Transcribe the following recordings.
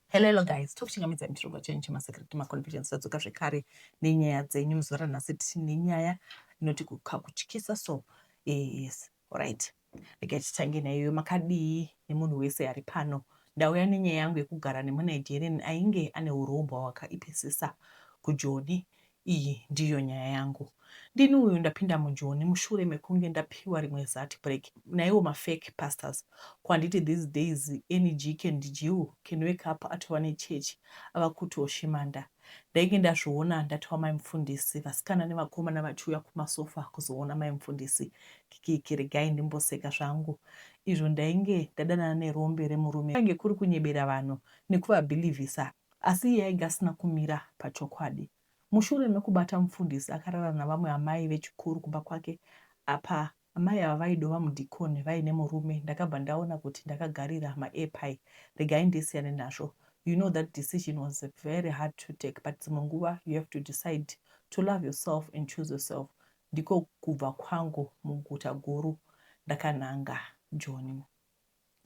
Hello, hello guys, tokuchingamidza muchirongwa chenyu chemasecret maconfessions. Tadzoka zvekare nenyaya dzenyu. Muzuva ranhasi tine nyaya inoti kutyisa. So yes, alright, regai titange naiyo. Makadii nemunhu wese ari pano? Ndauya nenyaya yangu yekugara nemuNigerian ainge ane urombwa hwakaipisisa kuJoni. Iyi ndiyo nyaya yangu. Ndini uyu ndapinda muJoni mushure mekunge ndapiwa rimwe zati break naiwo mafake pastors. Kwanditi these days any Jack and Jill can wake up atova nechechi, ava kutoshimanda. Ndainge ndazviona ndatova mai mufundisi, vasikana nevakomana vachiuya kumasofa kuzoona mai mufundisi. Kikiki, regai ndimboseka zvangu. Izvo ndainge ndadanana nerombe remurume, kwainge kuri kunyebera vanhu nekuvabhilivhisa, asi iye ainge asina kumira pachokwadi. Mushure mekubata mufundisi akarara navamwe amai vechikuru kumba kwake, apa amai ava vaidova mudhikoni vaine murume, ndakabva ndaona kuti ndakagarira maairpie, regai ndisiyane nazvo. You know, that decision was very hard to take, but dzimwe nguva you have to decide to love yourself and choose yourself. Ndiko kubva kwangu muguta guru ndakananga Joni.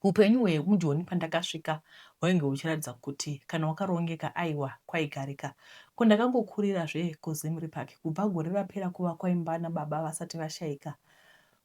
Upenyu hwemujoni pandakasvika hwainge huchiratidza kuti kana wakarongeka, aiwa, kwaigarika. Ko ndakangokurirazve kuZimri Park kubva gore rapera kuvakwa imba nababa vasati vashaika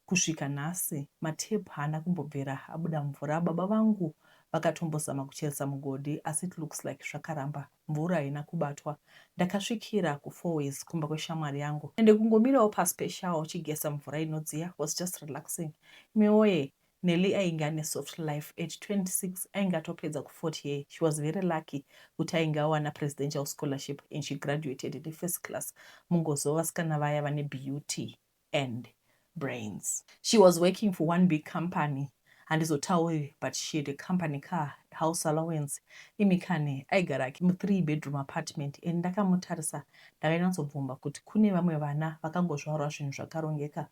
kusvika nhasi, matep haana kumbobvira abuda mvura. Baba vangu vakatombozama kucheresa mugodhi, asi it looks like zvakaramba, mvura haina kubatwa. Ndakasvikira kuFourways kumba kweshamwari yangu, ende kungomirawo paspecial uchigesa mvura inodziya was just relaxing. Imi woye, Nelly ainge ane soft life. At 26 ainge atopedza ku40 year. She was very lucky kuti ainge awana presidential scholarship and she graduated nefirst class. Mungozova vasikana vaya vane beauty and brains. She was working for one big company, handizotauri, but she had a company car, house allowance. Imikane, aigara mu3 bedroom apartment, and ndakamutarisa ndakanyatsobvuma kuti kune vamwe vana vakangozvarwa zvinhu zvakarongeka,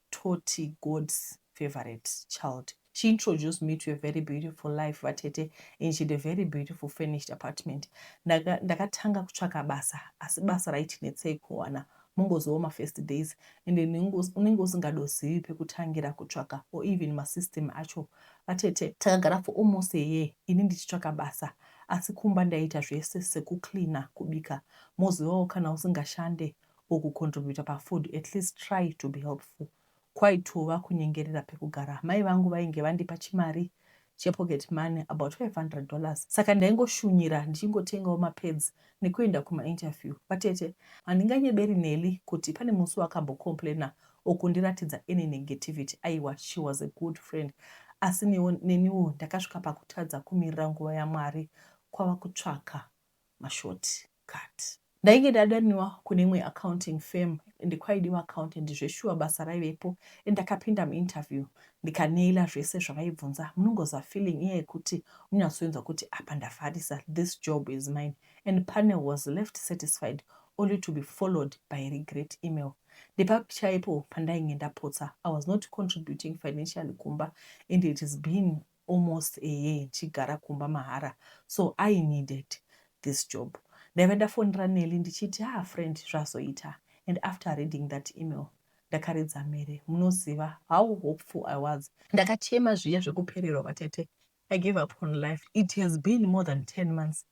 toti God's favorite child. She introduced me to a very beautiful life, vatete, and she had a very beautiful furnished apartment. Ndakatanga kutsvaka basa, asi basa raitinetsei kuwana. Mungozivawo mafirst days, and unenge usingadozivi pekutangira kutsvaka or even masystem acho. Vatete, takagara for almost a year ini ndichitsvaka basa, asi kumba ndaiita zvese sekucleana, kubika. Mozivawo kana usingashande or kucontributa pafood, at least try to be helpful. Kwaitova kunyengerera pekugara. Mai vangu vainge vandipa chimari chepocket money, about $500, saka ndaingoshunyira ndichingotengawo mapads nekuenda kumainterview. Vatete, handinganyeberi Nelly kuti pane musi wakambocomplaina or kundiratidza any negativity. Aiwa, she was a good friend, asi neniwo ndakasvika pakutadza kumirira nguva yaMwari, kwava kutsvaka mashort cut. Ndainge ndadaniwa kune imwe accounting firm, ende kwaidiwa accountant zveshuwa. Basa raivepo and ndakapinda muinterview ndikaneila zvese zvavaibvunza. Munongoziva feeling iya yekuti unonyatsoinzwa kuti apa ndafarisa, this job is mine, and panel was left satisfied, only to be followed by regret email. Ndepapi chaipo pandainge ndapotsa? I was not contributing financially kumba, and it has been almost a year ndichigara kumba mahara, so I needed this job. Ndaiva ndafonera Nelly ndichiti, "Ah friend, zvazoita." And after reading that email ndakaridza mhere. Munoziva how hopeful I was? Ndakachema zviya zvekupererwa. Vatete, I gave up on life. It has been more than 10 months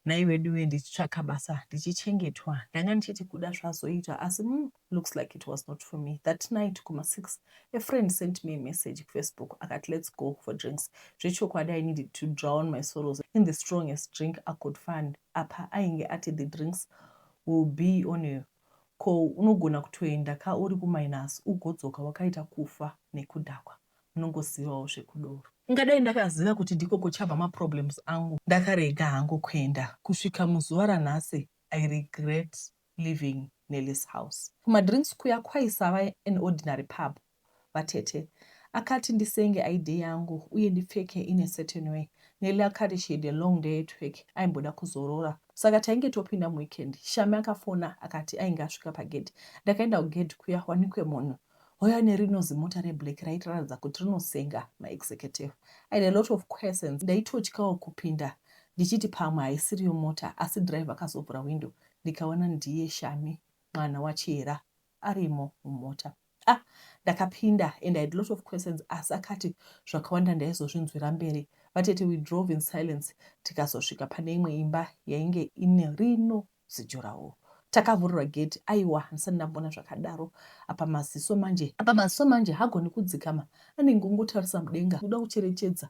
naiweduwe ndichitsvaka basa, ndichichengetwa. Ndanga ndichiti kuda zvazoita, asi looks like it was not for me. That night kuma6, a friend sent me a message kuFacebook, akati, "Let's go for drinks." Zvechokwadi, I needed to drown my sorrows in the strongest drink I could find. Apa ainge ati the drinks will be on you. Ko unogona kutoenda ka uri kuminus, ugodzoka wakaita kufa nekudhakwa. Munongozivawo zvekudoro. Ingadai ndakaziva kuti ndiko kuchabva maproblems angu, ndakarega hangu kuenda. Kusvika muzuva ranhasi I regret leaving Nelly's house. Kumadrinks kuya kwaisava an ordinary pub. Vatete, akati ndisenge ID yangu uye ndipfeke in a certain way. Nelly akati she had a long day at work, aimboda kuzorora, saka tainge topinda muweekend. Shami akafona akati ainge asvika pagedhi. Ndakaenda kugedhi kuya, wanikwe munhu hoya nerino zimota reblack raitiratidza kuti rinosenga maexecutive. I had a lot of questions. Ndaitotyawo kupinda ndichiti pamwe haisiriyo mota, asi driver akazovhura window, ndikaona ndiye Shami mwana waChihera arimo mumota. Ah, ndakapinda and I had lot of questions asi akati zvakawanda ndaizozvinzwira mberi. Vatete we drove in silence tikazosvika pane imwe imba yainge ine rino zijurawo. Takavhurirwa gate aiwa handisati ndamboona zvakadaro apa maziso manje apa maziso manje hagoni kudzikama anenge ongotarisa mudenga kuda kucherechedza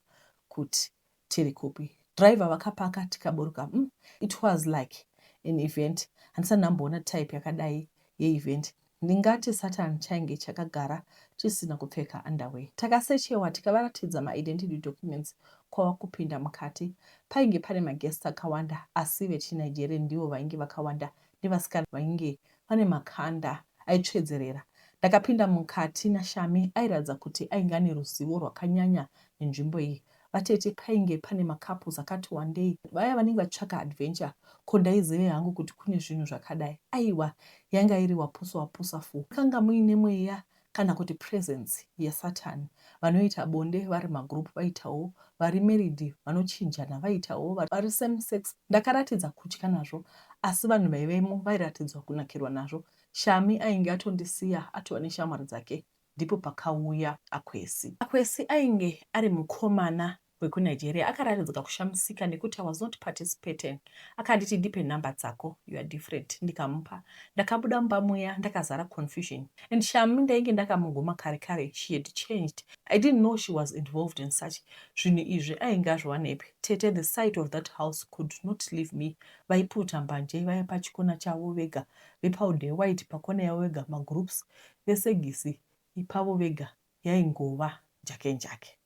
kuti tiri kupi. Driver vakapaka tikaburuka mm, it was like an event handisati ndamboona type yakadai yeevent ndingati satan chainge chakagara chisina kupfeka underwear. Takasechewa tikavaratidza maidentity documents kwava kupinda mukati. Painge pane maguests akawanda asi vechiNigerian ndivo vainge vakawanda nevasikana vainge vane makanda aitsvedzerera. Ndakapinda mukati naShami airatidza kuti ainge ane ruzivo rwakanyanya nenzvimbo iyi. Vatete painge pane macouples akati wandei vaya vanenge vachitsvaka adventure ko ndaizive hangu kuti kune zvinhu zvakadai. Aiwa yanga iri wapusa wapusa fu. Makanga muine mweya kana kuti presence yasatan. Vanoita bonde vari magroup vaitawo, vari married vanochinjana vaitawo, vari same sex. Ndakaratidza kutya nazvo asi vanhu vaivemo vairatidzwa kunakirwa nazvo. Shami ainge atondisiya atova neshamwari dzake ndipo pakauya Akwesi. Akwesi ainge ari mukomana wekuNigeria akaratidzika kushamisika nekuti I was not participating. Akanditi ndipe number dzako you are different ndikamupa. Ndakabuda mumba muya ndakazara confusion and Shami ndainge ndakamuguma kare kare she had changed. I didn't know she was involved in such zvinhu izvi ainge azviwanepi. Tete the sight of that house could not leave me. Vaiputa mbanje vaya pachikona chavo vega vepowder yewhite pakona yavo vega magroups vesegisi pavo vega yaingova njake njake.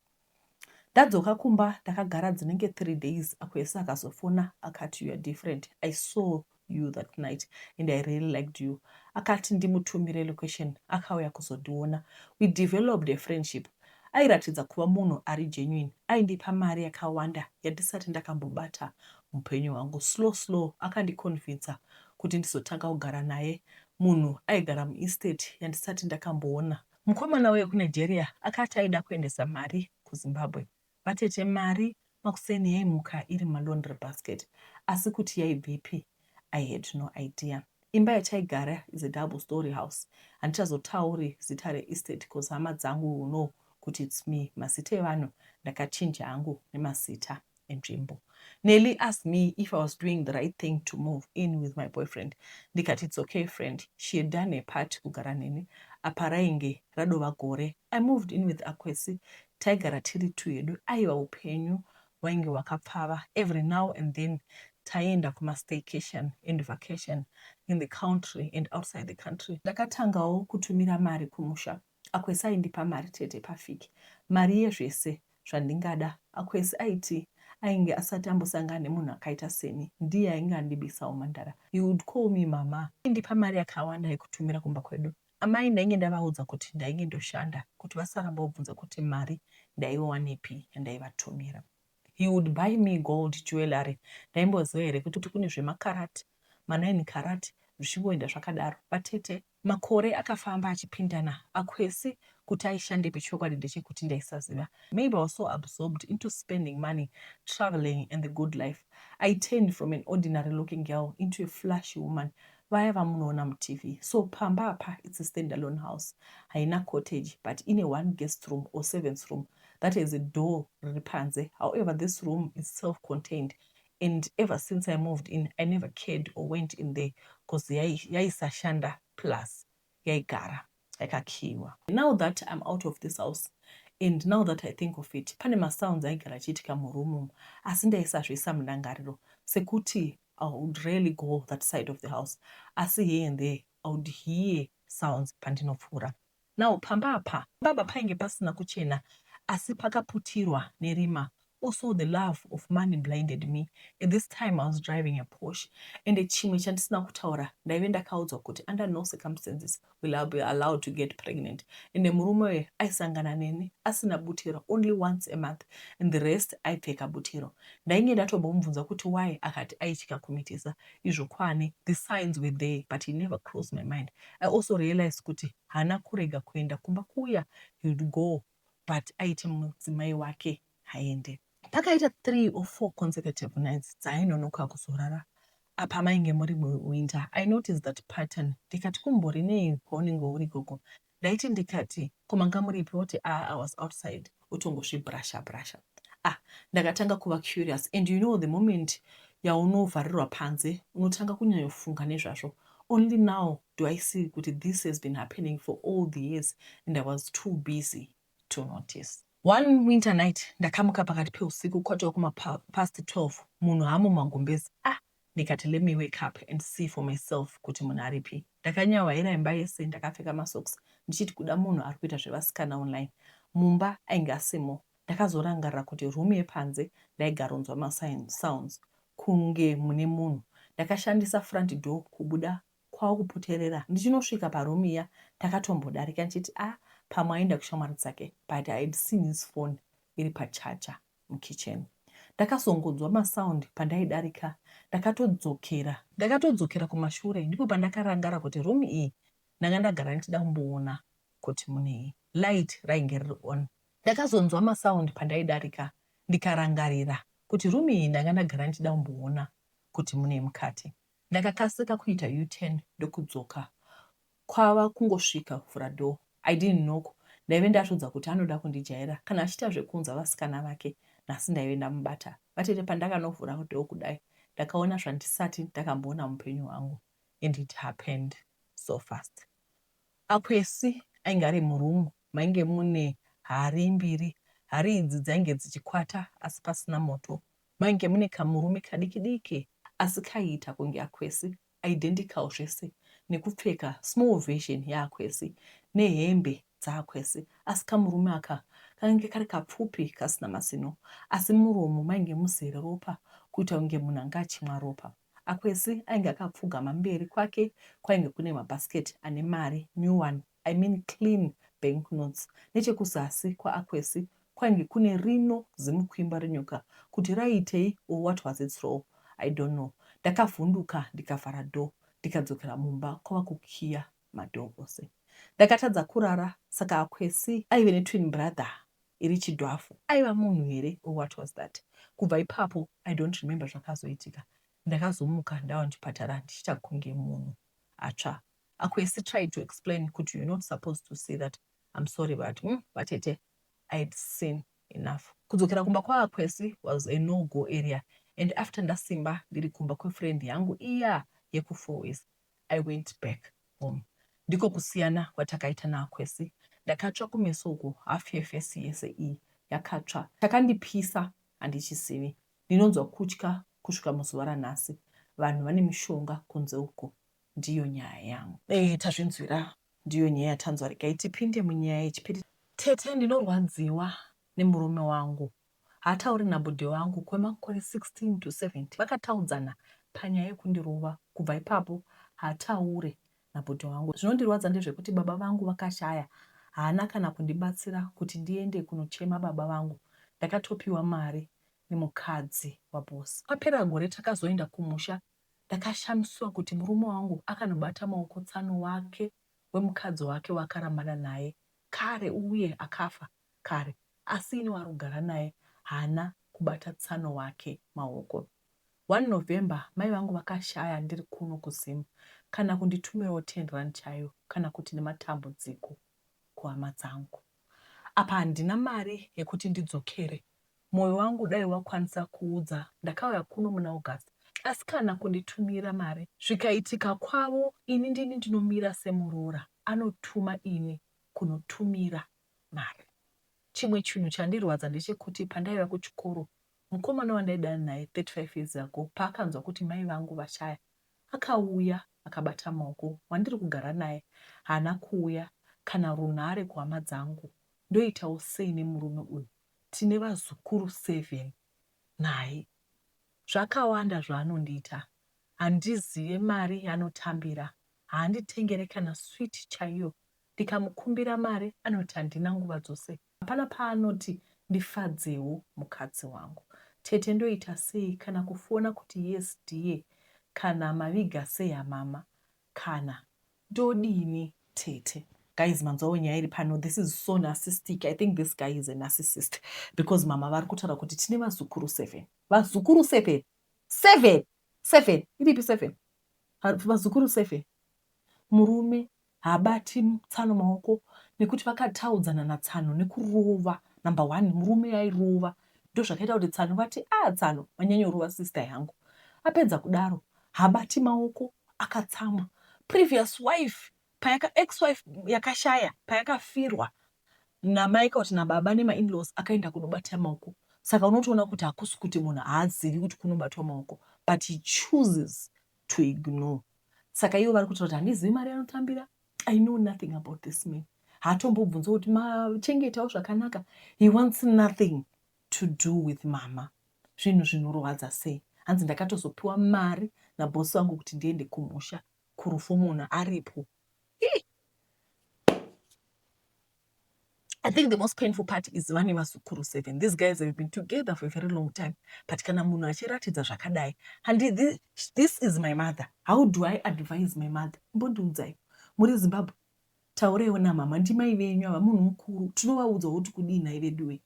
Ndadzoka kumba ndakagara dzinenge 3 days Akwesi akazofona akati you are different I saw you that night and I really liked you. Akati ndimutumire location akauya kuzondiona. We developed a friendship. Airatidza kuva munhu ari genuine. Aindipa mari yakawanda yandisati ndakambobata mupenyu hwangu. Slow slow akandiconvincer kuti ndizotanga kugara naye. Munhu aigara muestate yandisati ndakamboona. Mukomana wekuNigeria akati aida kuendesa mari kuZimbabwe. Vatete mari makuseni yaimuka iri mulaundry basket asi kuti yaibvepi I had no idea. Imba yataigara is a double story house. Handichazotauri zita reestate cause hama dzangu will know kuti it's me. Mazita evanhu ndakachinja hangu nemazita enzvimbo. Nelly asked me if I was doing the right thing to move in with my boyfriend. Ndikati it's okay friend. She had done her part kugara neni. Apa rainge radova gore. I moved in with Akwesi. Taigara tiri two hedu. Aiwa upenyu hwainge hwakapfava. Every now and then taienda kumastaycation and vacation in the country and outside the country. Ndakatangawo kutumira mari kumusha. Akwesi aindipa mari tete pafiki. Mari yezvese zvandingada. Akwesi aiti ainge asati ambosangana nemunhu akaita seni. Ndiye ainge andibisa umhandara. He would call me mama. Aindipa mari yakawanda yekutumira kumba kwedu. Amai ndainge ndavaudza kuti ndainge ndoshanda kuti vasaramba vobvunza kuti mari ndaiwanepi yandaivatumira. He would buy me gold jewellery. Ndaimboziva here kuti kune zvemakarati, ma9 karat zvichingoenda zvakadaro. Vatete Makore akafamba achipindana. Akwesi kuti aishandepi chokwadi ndechekuti ndaisaziva. Maybe I was so absorbed into spending money, travelling and the good life. I turned from an ordinary looking girl into a flashy woman vaya vamunoona muTV. So pamba apa it's a standalone house. Haina cottage but ine one guest room or servants room that has a door riri panze. However, this room is self-contained and ever since I moved in I never cared or went in there cause yaisashanda plus yaigara yakakiwa. Now that I'm out of this house and now that I think of it pane masounds aigara achiitika muroom umu asi ndaisazviisa mundangariro sekuti I would rarely go that side of the house asi here and there I would hear sounds pandinopfuura. Now pamba apa pamba painge pasina kuchena asi pakaputirwa nerima also the love of money blinded me at this time I was driving a Porsche and chimwe chandisina kutaura ndaive ndakaudzwa kuti under no circumstances will I be allowed to get pregnant and murume uyu aisangana neni asina butiro only once a month and the rest aipfeka butiro ndainge ndatombomubvunza kuti why akati aitya kumitisa izvo kwani the signs were there but he never crossed my mind I also realized kuti haana kurega kuenda kumba kuya he would go but aiti mudzimai wake haende. Pakaita 3 or 4 consecutive nights dzaainonoka kuzorara apa mainge muri muwinter. I noticed that pattern ndikati kumbori nei kwaunenge uri gogo. Ndaiti ndikati, "Ko manga muripi?" Oti, "Ah, I was outside." Otongozvibrasha brasha. Ah, ndakatanga kuva curious, and you know the moment yaunovharirwa panze unotanga kunyanyofunga nezvazvo. Only now do I see kuti this has been happening for all the years and I was too busy to notice. One winter night ndakamuka pakati peusiku, kwatova kumapast 12, munhu haamo mumagumbezi. Ah, ndikati, "Let me wake up and see for myself kuti munhu aripi." Ndakanyahwaira imba yese ndakapfeka masocks, ndichiti kuda munhu ari kuita zvevasikana online. Mumba ainge asimo. Ndakazorangarira kuti room yepanze ndaigaronzwa masounds kunge mune munhu. Ndakashandisa front door kubuda kwava kupoterera. Ndichinosvika paroom iya, ndakatombodarika ndichiti, "A, pamwe aenda kushamwari dzake," but I had seen his phone iri pacharger mukitchen. Ndakazongonzwa masound pandaidarika. Ndakatodzokera kumashure. Ndipo pandakarangara kuti room iyi ndanga ndagara ndichida kumboona kuti munei. Light rainge riri on. Ndakazonzwa masound pandaidarika, ndikarangarira kuti room iyi ndanga ndagara ndichida kumboona kuti munei mukati. Ndakakasika kuita U-turn ndokudzoka, kwava kungosvika kuvhura door. I didn't knock. Ndaive ndatodza kuti anoda kundijaira kana achiita zvekunza vasikana vake. Nhasi ndaive ndamubata, vatete. Pandakanovhura door kudai, ndakaona zvandisati ndakamboona muupenyu hwangu, and it happened so fast. Akwesi ainge ari muroom. Mainge mune hari mbiri. Hari idzi dzainge dzichikwata asi pasina moto. Mainge mune kamurume kadiki diki, asi kaiita kunge Akwesi, identical zvese nekupfeka, small version yaAkwesi nehembe dzaAkwesi, asi kamurume aka kange kari kapfupi, kasina mazino, asi muromo mainge muzere ropa, kuita kunge munhu anga achimwa ropa. Akwesi ainge akapfugama. Mberi kwake kwainge kune mabhasiketi ane mari, new one, I mean clean bank notes. Nechekuzasi kwaAkwesi kwainge kune rino zimukwimba renyoka. Kuti raiitei or what was its role, I don't know. Ndakavhunduka, ndikavhara door, ndikadzokera mumba kwava kukiya madoor ose. Ndakatadza kurara. Saka Akwesi aive netwin brother iri chidwafu? Aiva munhu here or what was that? Kubva ipapo I don't remember zvakazoitika. Ndakazomuka ndava muchipatara ndichiita kunge munhu atsva. Akwesi tried to explain kuti, "You're not supposed to say that, I'm sorry," but vatete, I had seen enough. Kudzokera kumba kwaAkwesi was a no go area, and after ndasimba ndiri kumba kwefriend yangu iya yekuFourways, I went back home. Ndiko kusiyana kwatakaita naAkwesi. Ndakatsva kumeso uku, hafu yeface yese iyi yakatsva. Chakandipisa handichisivi. Ndinonzwa kutya kusvika muzuva ranhasi. Vanhu vane mishonga kunze uko. Ndiyo nyaya yangu. Tazvinzwira, ndiyo nyaya yatanzwa. Regai tipinde munyaya yechipiri. Tete, ndinorwadziwa nemurume wangu. Haatauri nabhudhi wangu kwemakore 16 to 70. Vakataudzana panyaya yekundirova. Kubva ipapo haataure nabhudhi wangu. Zvinondirwadza ndezvekuti baba vangu vakashaya, haana kana kundibatsira kuti ndiende kunochema baba vangu. Ndakatopiwa mari nemukadzi wabhosi. Papera gore takazoenda kumusha. Ndakashamiswa kuti murume wangu akanobata maoko tsano wake wemukadzi wake waakarambana naye kare uye akafa kare, asi ini wari kugara naye haana kubata tsano wake maoko. 1 November mai vangu vakashaya ndiri kuno kuZim. Kana kunditumirawo 10 rand chaiyo, kana kuti nematambudziko kuhama dzangu. Apa handina mari yekuti ndidzokere. Mwoyo wangu dai wakwanisa kuudza. Ndakauya kuno muna August, asi kana kunditumira mari. Zvikaitika kwavo, ini ndini ndinomira semuroora, anotuma ini kunotumira mari. Chimwe chinhu chandirwadza ndechekuti pandaiva kuchikoro, mukomana wandaidana naye 35 years ago, paakanzwa kuti mai vangu vashaya, akauya akabata maoko. Wandiri kugara naye haana kuuya, kana runhare kuhama dzangu. Ndoitawo sei nemurume uyu? Tine vazukuru 7 naye. Zvakawanda zvaanondiita. Handizive mari yaanotambira. Haanditengere kana sweet chaiyo. Ndikamukumbira mari anoti handina nguva dzose. Hapana paanoti ndifadzewo mukadzi wangu. Tete, ndoita sei? Kana kufona kuti, "Yes dear," kana "Maviga sei hamama?" Kana ndodini, tete? Guys, manzwawo nyaya iri pano. This is so narcissistic. I think this guy is a narcissist, because mama vari kutaura kuti tine vazukuru 7. Vazukuru 7, 7, 7 iripi? 7 vazukuru, 7. Murume haabati tsano maoko. nekuti vakataudzana natsano nekurova number one murume airova ndozvakaita kuti tsano vati a ah, tsano vanyanyorova sister yangu apedza kudaro habati maoko akatsamwa previous wife payaka ex wife yakashaya payakafirwa namai ka kuti nababa nemainlaws akaenda kunobata maoko saka unotoona kuti hakusi kuti munhu haazivi kuti kunobatwa maoko but he chooses to ignore saka ivo vari kutaura kuti handizivi mari anotambira i know nothing about this man haatombobvunza kuti machengetawo zvakanaka he wants nothing to do with mama zvinhu zvinorwadza sei hanzi ndakatozopiwa mari nabhosi vangu kuti ndiende kumusha kurufu munhu aripo I think the most painful part is vane vazukuru seven. These guys have been together for a very long time. But kana munhu achiratidza zvakadai, handi this, this is my mother. How do I advise my mother? Mbondiudzai. Muri Zimbabwe. Taureiwo namama ndimai venyu ava munhu mukuru. Tinovaudza kuti kudii nhai veduwe.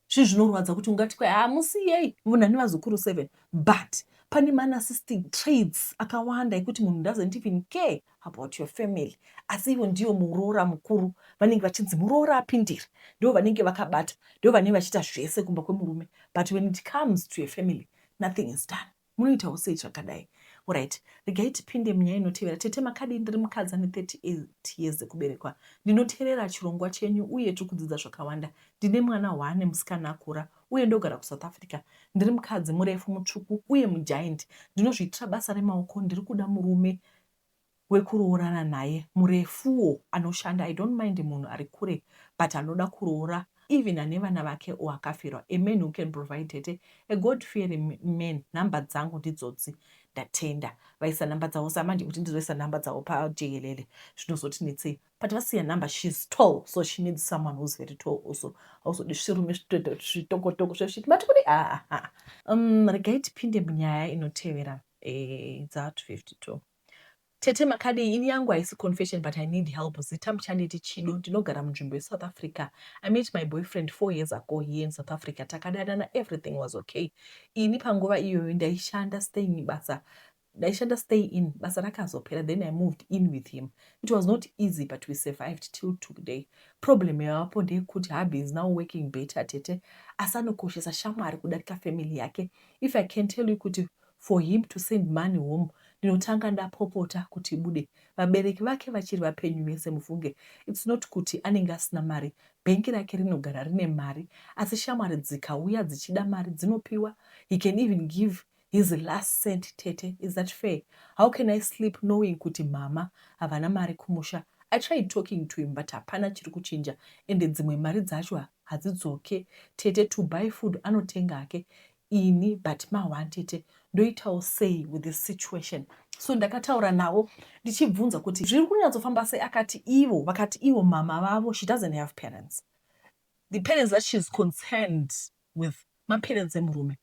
Zvinhu zvinorwadza kuti ungati kwai hamusiyei munhu ane vazukuru 7 but pane manarcissistic traits akawanda ekuti munhu doesn't even care about your family asi ivo ndiyo muroora mukuru vanenge vachinzi muroora apindira ndivo vanenge vakabata ndivo vanenge vachiita zvese kumba kwemurume but when it comes to a family nothing is done Munoitawo sei zvakadai? Horait, regai tipinde munyaya inotevera. Tete makadii? Ndiri mukadzi ane 38 years ekuberekwa. Ndinoterera chirongwa chenyu uye tiri kudzidza zvakawanda. Ndine mwana one musikana akura uye ndogara kuSouth Africa. Ndiri mukadzi murefu mutsvuku uye mugiant. Ndinozviitira basa remaoko. Ndiri kuda murume wekuroorana naye murefuwo anoshanda i don't mind munhu ari kure but anoda kuroora even ane vana vake or akafirwa a man who can provide tete a god fearing man number dzangu ndidzodzi ndatenda vaisa number dzavo samanje kuti ndizoisa number dzavo pajekelele zvinozotinetsei but vasiya number she's tall so she needs someone who's very tall also hauzodi svirume zvitokotoko zvezviti mati kudi aa ah, ah, ah. um, regai tipinde munyaya inotevera eh, dza 252 Tete makadii ini yangu haisi confession but I need help zita muchanditi Chido ndinogara munzvimbo yeSouth Africa I met my boyfriend 4 years ago here in South Africa takadanana everything was okay ini panguva iyoyo ndaishanda staying basa ndaishanda stay in basa rakazopera then I moved in with him it was not easy but we survived till today problem yavapo ndeyekuti hubby is now working better tete asi anokoshesa shamwari kudarika family yake if I can tell you kuti For him to send money home ndinotanga ndapopota kuti ibude. Vabereki vake vachiri vapenyu vese mufunge. It's not kuti anenge asina mari, bhengi rake rinogara rine mari asi shamwari dzikauya dzichida mari dzinopiwa. He can even give his last cent tete, is that fair? How can I sleep knowing kuti mhamha havana mari kumusha? I tried talking to him but hapana chiri kuchinja ende dzimwe mari dzacho hadzidzoke tete to buy food anotenga hake ini but ma one tete ndoitawo sei with this situation so ndakataura navo ndichibvunza kuti zviri kunyatsofamba sei akati ivo vakati ivo mama vavo she doesn't have parents the parents that she's concerned with maparents emurume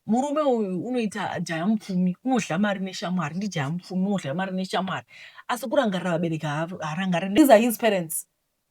murume uyu unoita jaya mupfumi unodya mari neshamwari ndijaya mupfumi unodya mari neshamwari asi kurangarira vabereki haarangariri these are his parents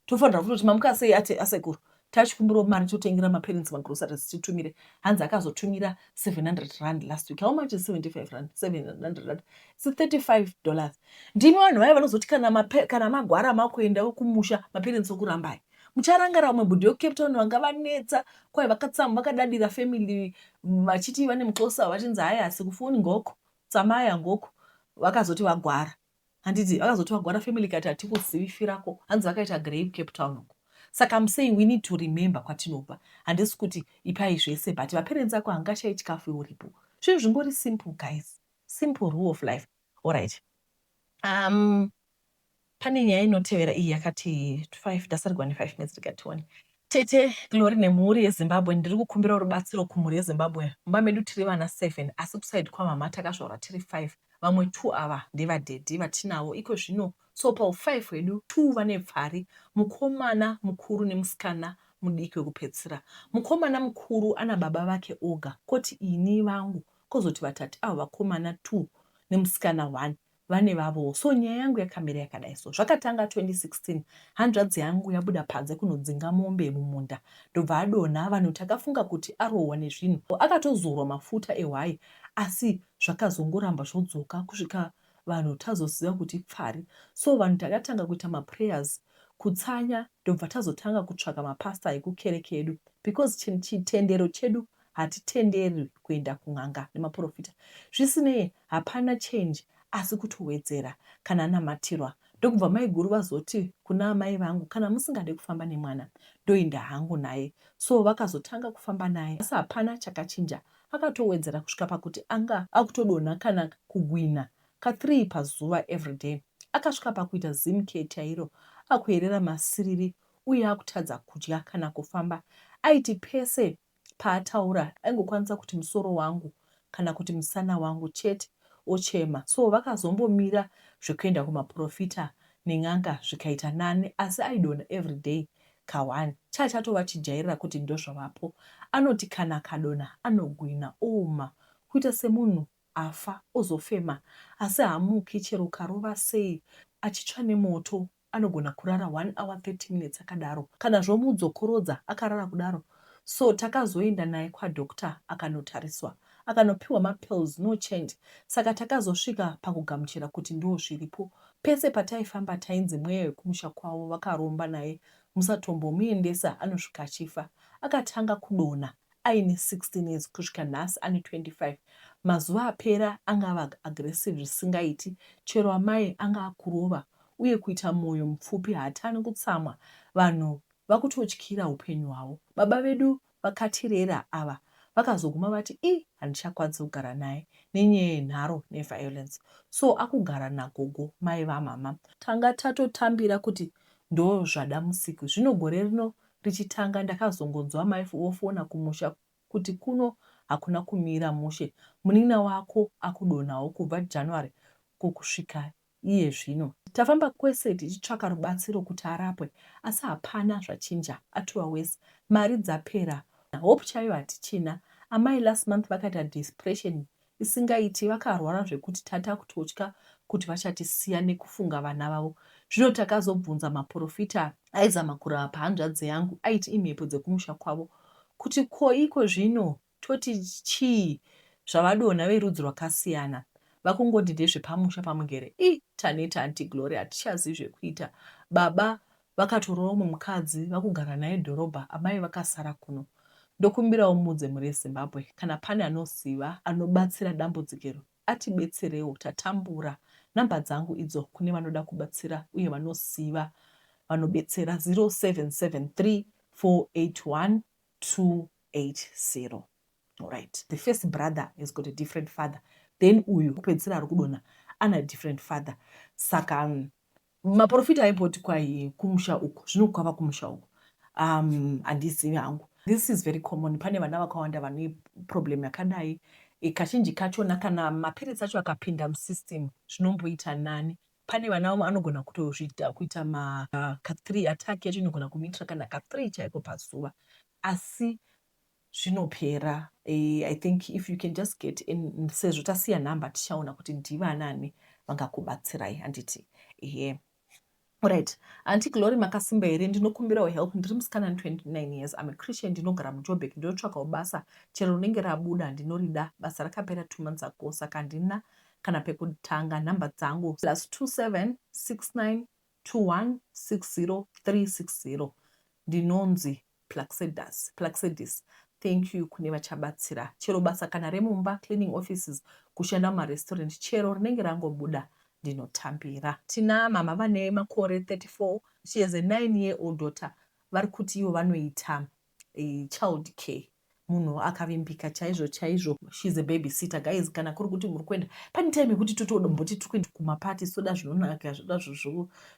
Tofanira kutoti mamuka sei ati asekuru tachikumbirawo mari totengera maparents magroceries titumire hanzi akazotumira 700 rand last week how much is 75 rand 700 rand its 35 dollars ndimi vanhu vaya vanozoti kana, mape, kana magwara makuenda kumusha maparents okurambai mucharangara vamwe bhudhi vekucape town vanga vanetsa kwai vakatsamwa vakadadira family vachiti vane muxosa vachinzi haya asi kufoni ngoko tsamaya ngoko vakazoti vagwara Handiti vakazoti vagwara family ikati hatikuzivi firako hanzi vakaita grey kucape town uko saka I'm saying we need to remember kwatinobva handisi kuti ipai zvese but vaparents ako hangashayi chikafu iwe uripo zvinhu zvingori simple guys simple rule of life alright um, pane nyaya inotevera iyi yakati 5 ndasarigwa ne5 minutes ndikatione Tete Glory nemhuri yeZimbabwe ndiri kukumbirawo rubatsiro kumhuri yeZimbabwe. Mumba medu tiri vana 7 asi kuside kwamama takazvarwa tiri 5. Vamwe 2 ava ndevadaddy vatinavo iko zvino so pau 5 hwedu 2 vane pfari, mukomana mukuru nemusikana mudiki wekupedzisira. Mukomana mukuru ana baba vake oga koti ini vangu kozoti vatatu ava vakomana 2 nemusikana 1 vane vavowo so nyaya yangu yakamira yakadai so zvakatanga 2016 hanzvadzi yangu yabuda panze kunodzinga mombe mumunda ndobva adonha vanhu takafunga kuti arohwa nezvinhu akatozorwa mafuta ehwai asi zvakazongoramba zvodzoka kusvika vanhu tazoziva kuti ipfari so vanhu takatanga kuita maprayers Kutsanya ndobva tazotanga kutsvaka mapastor ekukereke yedu because chitendero chedu hatitenderwi kuenda kun'anga nemaporofita. Zvisinei hapana change asi kutowedzera kana anamatirwa. Ndokubva maiguru vazoti kuna amai vangu kana musingade kufamba nemwana ndoinda hangu naye. So vakazotanga kufamba naye asi hapana chakachinja akatowedzera kusvika pakuti anga akutodonha kana kugwinha ka3 pazuva everyday. Akasvika pakuita zimcare chairo akuyerera masiriri uye akutadza kudya kana kufamba. Aiti pese paataura aingokwanisa kuti musoro wangu kana kuti musana wangu chete ochema. So vakazombomira zvekuenda kumaporofita nen'anga zvikaita nani asi aidonha everyday ka1. Chachatova chijairira kuti ndozvavapo. Anoti kana akadonha anogwina ooma kuita semunhu afa ozofema asi haamuki chero ukarova sei achitsva nemoto anogona kurara 1 hour 30 minutes akadaro kana zvomudzokorodza akarara kudaro. So takazoenda naye kwadoctor akanotariswa akanopiwa mapills, no change. Saka takazosvika pakugamuchira kuti ndo zviripo. Pese pataifamba tainzi mweya wekumusha kwavo vakaromba naye, musatombomuendesa, anosvika achifa. Akatanga kudonha aine 16 years kusvika nhasi ane 25. Mazuva apera anga ava aggressive zvisingaiti, chero amai anga akurova uye kuita mwoyo mupfupi, haatani kutsamwa. Vanhu vakutotyira upenyu hwavo. Baba vedu vakatirera ava vakazoguma vati i handichakwanisi kugara naye nenyaya yenharo neviolence, so akugara nagogo mai vamama. Tanga tatotambira kuti ndo zvada Musiki. Zvino gore rino richitanga ndakazongonzwa mai vofona kumusha kuti kuno hakuna kumira mushe, munin'ina wako akudonhawo kubva January kusvika iye zvino. Tafamba kwese tichitsvaka rubatsiro kuti arapwe asi hapana zvachinja, atova wese. Mari dzapera, hope chaiyo hatichina. Amai last month vakaita depression isingaiti, vakarwara zvekuti tatakutotya kuti vachatisiya nekufunga vana vavo. Zvino takazobvunza maprofita aizama kurapa hanzvadzi yangu, aiti imhepo dzekumusha kwavo. Kuti ko iko zvino toti chii zvavadonha verudzi rwakasiyana? Vakungoti ndezvepamusha pamugere. I taneta, Auntie Glory, hatichazivi zvekuita. Baba vakatorora umwe mukadzi vakugara naye dhorobha, amai vakasara kuno. Ndokumbirawo mudze mhuri yeZimbabwe kana pane anoziva anobatsira dambudziko atibetserewo, tatambura. Namba dzangu idzo kune vanoda kubatsira uye vanoziva vanobetsera, 0773 481 280. Alright, the first brother has got a different father, then uyu kupedzisira ari kudonha ana different father. Saka maprofita aimboti kwai kumusha uku, zvino kwava kumusha uku handizivi hangu. This is very common, pane vana vakawanda vane problem yakadai. Kazhinji kachona kana mapiritsi acho akapinda musystem zvinomboita nani. Pane vana vamwe anogona kutozviita kuita ka3 attack yacho inogona kumuitira kana ka3 chaiko pazuva, asi zvinopera. I think if you can just get in, sezvo tasiya nhamba, tichaona kuti ndivanani vangakubatsirai, handiti? Ehe. Right. "Auntie Glory, makasimba here? Ndinokumbirawo help. Ndiri musikana 29 years, I'm a Christian, ndinogara muJobek. Ndinotsvakawo basa chero rinenge rabuda ndinorida. Basa rakapera 2 months ago, saka handina kana pekutanga. Nhamba dzangu +27 69 21 60 360. Ndinonzi Plaxedas, Plaxedis. Thank you kune vachabatsira. Chero basa kana remumba, cleaning offices, kushanda mumarestaurant, chero rinenge rangobuda ndinotambira." Tina mama vane makore 34, she has a 9 year old daughter. Vari kuti ivo vanoita child care, munhu akavimbika chaizvo chaizvo. She's a baby sitter. Guys, kana kuri kuti muri kuenda pane time yekuti totomboti tiri kuenda kumapati, soda zvinonaka, zvoda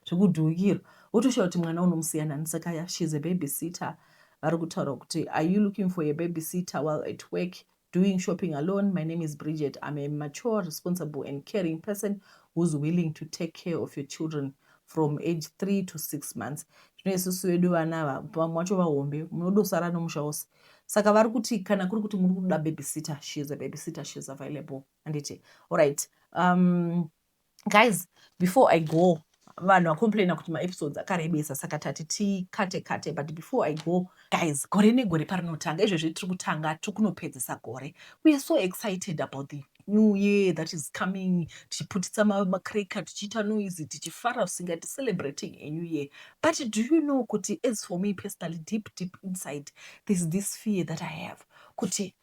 zvekudhukira, wotoshaura kuti mwana unomusiya nani. Saka she's a baby sitter. Vari kutaura kuti, "Are you looking for a baby sitter while at work, doing shopping alone? My name is Bridget. I'm a mature, responsible and caring person who's willing to take care of your children from age 3 to 6 months." Zvino isusu vedu vana vamwe vacho vahombe, munodosara nomusha wose. Saka vari kuti kana kuri kuti muri kuda babysitter, she is a babysitter, she is available, handiti? Alright, guys, before I go, vanhu vacomplaina kuti maepisodes akarebesa, saka tati tikate kate. But before I go, guys, gore negore parinotanga, izvezvi tiri kutanga, tiri kunopedzisa gore, we are so excited about the new year that is coming, tichiputitsa macracker, tichiita noise, tichifara zvisingati, celebrating a new year. But do you know kuti, as for me personally, deep, deep inside, there's this fear that I have kuti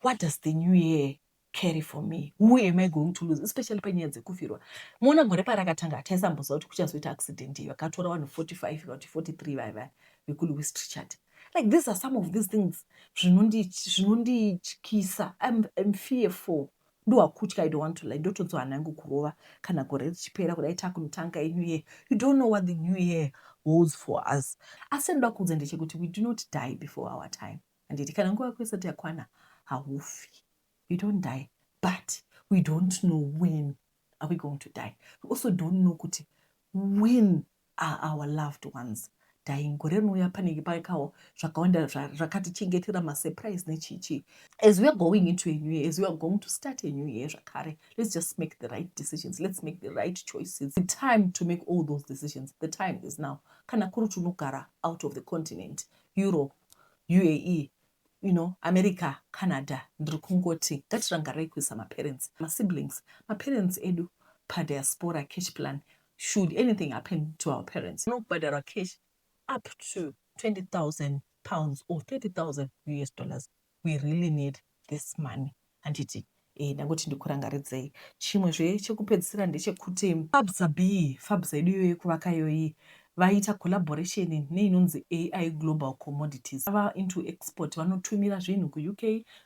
what does the new year carry for me? Who am I going to lose? Especially panyaya dzekufirwa. Muona gore parakatanga, hataisamboziva kuti kuchazoita accident iyo vakatora vanhu 45 kana kuti 43 vaiva vekuLouis Trichardt. Like, these are some of these things zvinondityisa. I'm fearful, ndohwakutya. I don't want to lie, ndotonzwa hana yangu kurova kana gore richipera kudai, takunotanga new year. You don't know what the new year holds for us. Asi ndoda kuudza ndechekuti we do not die before our time, handiti? Kana nguva yako isati yakwana, haufi. We don't die, but we don't know when are we going to die. We also don't know kuti when are our loved ones dying. Gore rinouya panenge pakawo zvakawanda zvakatichengetera masurprise nechichi. As we are going into a new year, as we are going to start a new year zvakare, let's just make the right decisions, let's make the right choices. The time to make all those decisions, the time is now. Kana kuri kuti unogara out of the continent, Europe, UAE, America, Canada, ndiri kungoti ngatirangarai kuisa maparents, masiblings, maparents edu padiaspora cash plan. Should anything happen to our parents, unobhadharwa cash up to £20,000 or US$30,000. We really need this money, handiti? Ndangoti ndikurangaridzei. Chimwezve chekupedzisira ndechekuti Fabsa B, Fabsa yedu iyoyo yekuvaka iyoyi, vaita collaboration neinonzi AI Global Commodities. Vava into export, vanotumira zvinhu kuUK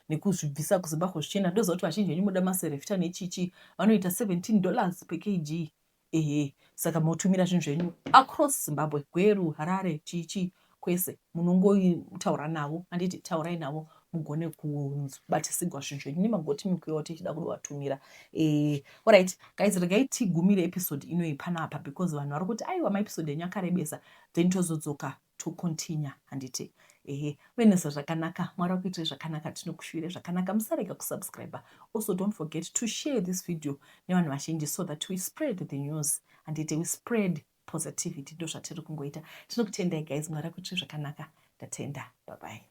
nekuzvibvisa kuZimbabwe zvichienda. Ndoziva kuti vazhinji venyu muda maCerevita nechichi, vanoita $17 per kg. Ehe, saka motumira zvinhu zvenyu across Zimbabwe, Gweru, Harare, chichi, kwese munongotaura navo, handiti? Taurai navo mugone kubatisigwa zvinhu zvenyu nemagoti mikuiwa tichida kudovatumira. Alright guys, regai tigumire episode inoyi panapa because vanhu vari kuti aiwa, maepisode enyu akarebesa. Then tozodzoka tocontinue, handiti? Ehe, uenesa zvakanaka. Mwari akuitire zvakanaka, tinokushuvire zvakanaka. Musarega kusubscribe. Also, don't forget to share this video nevanhu vazhinji so that we spread the news, handiti? We spread positivity, ndo zvatiri kungoita. Tinokutendai guys, Mwari akuitire zvakanaka. Ndatenda, bye bye.